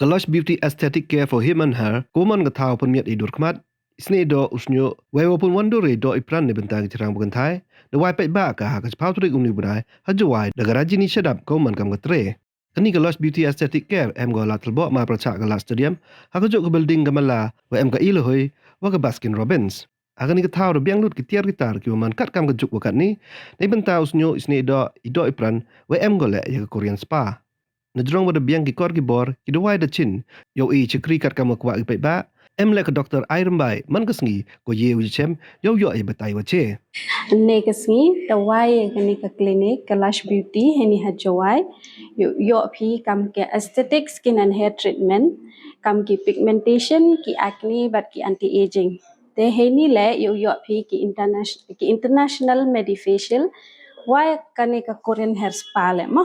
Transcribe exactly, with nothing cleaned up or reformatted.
Ka Lush Beauty Aesthetic Care for Him and Her, ka wa man ka thaw pynmiat i dur khmat, i snieh i doh u snieh, wei wa pynwandur i doh i pran neibynta ki chynrang wa kynthai, da wai paidbah ka ha ka chiphaw tarik uni u bnai ha Jowai, da ka Rajini Shadap ka wa man kam ka tre. Kani ka Lush Beauty Aesthetic Care em ko ha Ladthadlaboh, marpyrchah ka Lad Stadium, ha ka juh ka building ka Mala, wa em ka Ilohui wa ka Baskin Robbins. Ha kani ka thaw da biang lut ki tiar ki tar ki wa man kat kam ka juk wa katni, neibynta u snieh, i snieh i doh, i doh i pran, wa em ko leh ya ka Korean spa. Najrong wa da biang ki kor ki bor, ki dawai da chin, yow i chakri kat kam wa kwah ki paidbah, em leh ka Doctor Ai Rymbai, man ka sngi, ko ye u chem, yow yoh ya batai wa che. Ne ka sngi, dawai ya kani ka clinic, ka Lush Beauty, heini ha Jowai, yow yoh phi kam ka aesthetic skin and hair treatment, kam ki pigmentation, ki acne, bad ki anti-aging. Te heini leh, yow yoh phi ki interna-, ki international medifacial, wa kani ka Korean hair spa leh mo.